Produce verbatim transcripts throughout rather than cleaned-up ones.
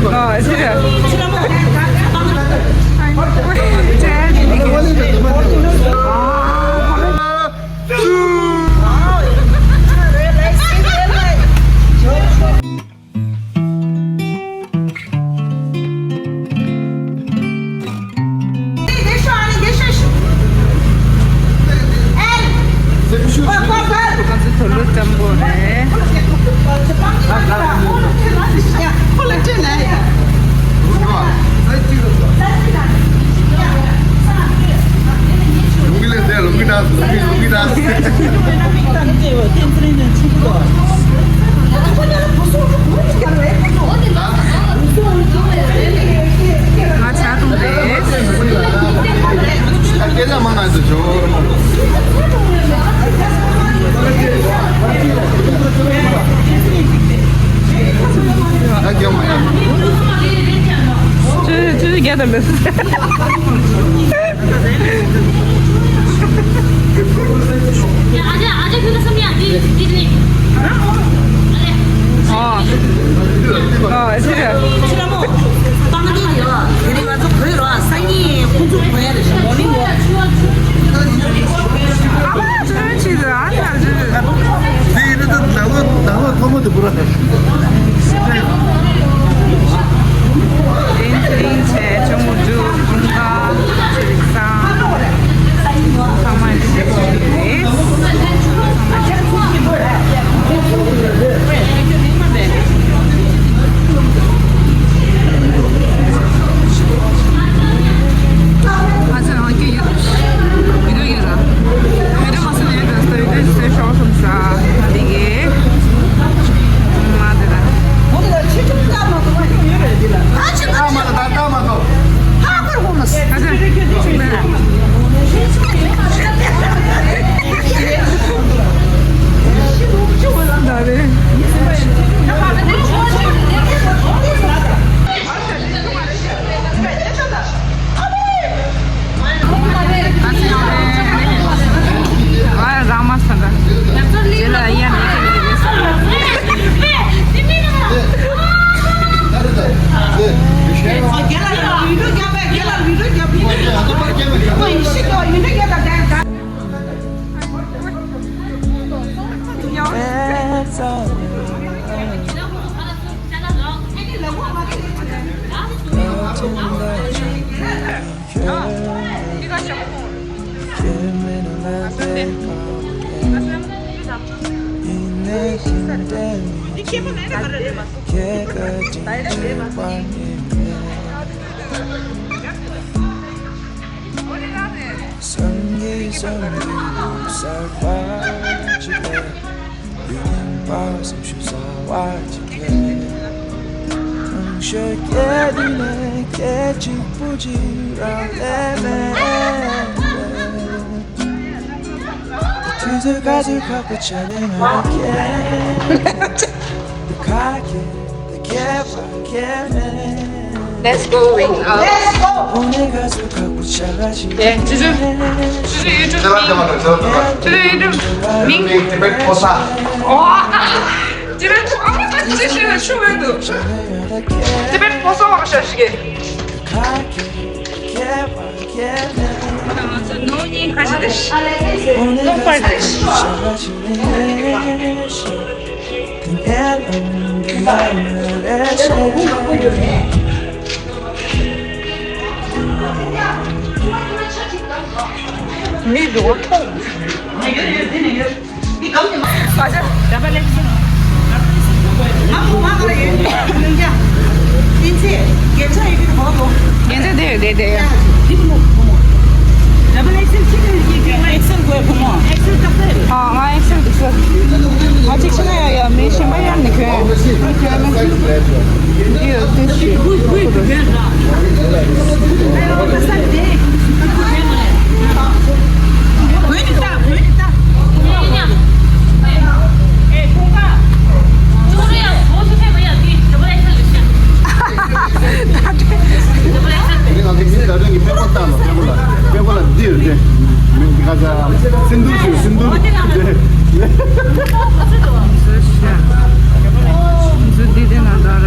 ཨ་ཅི་རེད། ང་ཚོ་དུག་ལོག་ལྕམ་པོ་རེད། ང་ཇ་འཐུང་རེད། ཅི་ཅི་རྒྱ་དང་མི་སྲིད། ཨ་ཨ་ཅི་རེད། ཁྱེད་རང་མོ། སྤང་ནི་ཡོད། དེ་ནི་ང་ཚོ་བོད་རོ། སང་ཉིན་ཁོང་ཚོ་བོད་ཡ་རེད་ཤག་མོར་ནིང་ཝོག་ཨ་མ་ཅི་རེད། ཅི་རེད། ཨ་ཐར་ཅི་རེད། དེ་ཡིན་ན་ད་ནང་ལོགས་ནང་ལོགས་ཐོག་མ་དུ་བུ་ར་ད། ཨིན་ཚེ་ཨིན་ཚེ་ཆུང་ངུ་འཇུ་ཀུན་དགའ་ཆེ་རིག་སང་ཚང་མ་འདི་འདྲ་ཞིག་རེད། ང་ཚོ་རང་སྐྱོན་ཡོད། བི་ཌིའོ་ཡོད་ར། བི་ཌིའོ་མ་བཟོས་ན་ཡོད་ད། བི་ཌིའོ་བཟོས་ཤོག་གསུངས་ས་འདི་གི། མ་དེ་ད། སང་ཉིན་སང་ཉིན་གསར་པ་ཅིག་ལ། ཡུན་པ་སེམས་ཤུགས་གསར་བ་ཅིག་གིས། གང་ཤར་སྐྱེ་དུས་ནས་སྐད་ཅིག་པུ་ཅིག་རང་ལས་མེད། དུས་ཚོད་ག་ཚོད་ཁག་པོ་ཆགས་ནས་ང་སྐྱེས། ཁ་སྐྱེས་ཁ་སྐྱེས་པ་སྐྱེས་མེད། Let's go, wake up. Let's go. ཨེ། ཅི་ཅི། ཅི་ཅི་ཡུ་ཊུབ་མིང་། ཅི་ཅི་ཡུ་ཊུབ་མིང་། ཊི་བེཊ་ཕོ་ས། ཨོ། ཊི་བེཊ་ཕོ་ཨ་མ་ད་ཅི་ཅི་ཤེས་ན་ཆུ་བས་འདུག་ཊི་བེཊ་ཕོ་ས་བ་ཤ་ཤི་གེ། ནོ་ཉིན་ཁ་ཤི་དེ་ཤི། ནོ་པར་དེ་ཤི། མི་འདུག་ཐོང་། རྒྱན་ཆ་དེ་དེ་དེ། ཨ། ང་ཨེག་སེལ་འདུག་ཟེར། ང་གཅིག་ཤི་ན་ཡ་ཡ་མི་གཞན་པ་ཡར་ནས་གྱོན། འདི་ཡོད་དེ། ད་ལྟ་ང་ཚོ་མི་ད་ལྟ་གི་དཔེ་ཁོ་བཏང་ལ། དཔེ་ཁོ་ལ། དཔེ་ཁོ་ལ་འདི་ཡོད་དེ། མི་ག་ས་སིན་དུར་ཞུ། སིན་དུར་དེ། འཛུལ་འདི་དེ་ན་ད་ར།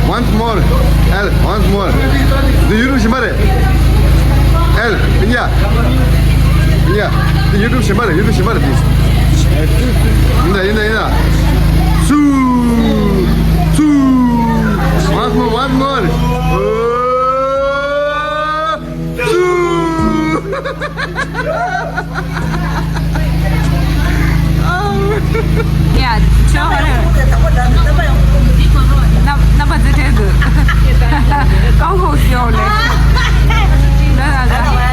Once more. L, once more. འདི་ཡུ་ཊུབ་གཞན་པ་རེད། L, ཡ། ཡ། འདི་ཡུ་ཊུབ་གཞན་པ་རེད། ཡུ་ཊུབ་གཞན་པ་རེད་འདི། ཡིན་ད་ཡིན་ད་ཡིན་ད། སུ། སུ། Once more, once more. ཡ། ཆོག་རེད། རྣམ་རྣམ་པ་ཚོ་དྲན་འདུག་ཀང་ཧོ་ཤོ་ལེ། ལ་ལ་ལ།